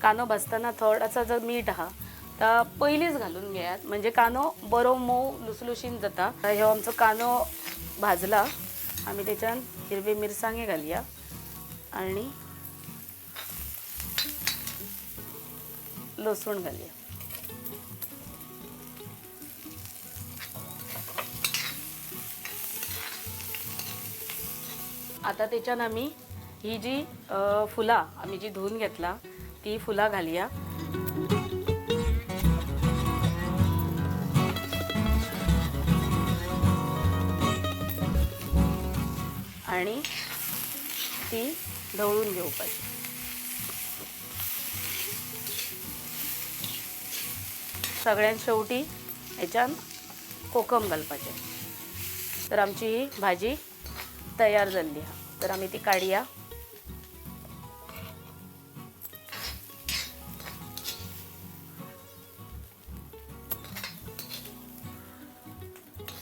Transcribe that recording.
कांदो भाजतना थोडासा जर मीठ आहा तर पयलींच घालून घेयात, म्हणजे कांदो बरो मोव लुसलुशीन जाता. ह्यो आमचो कांदो भाजला, आमी तेच्यान हिरवी मिरसांगे घालया आनी लसूण घालया. आता त्याच्यान आमी ही जी फुलां आमी जी धुवन घेतला ती फुलां घालया. आणि ती ढवळून घेवपाची. सगळ्यात शेवटी ह्याच्यान कोकम घालपाचें. तर आमची ही भाजी तयार जाल्ली आहा. तर आमी ती काडया.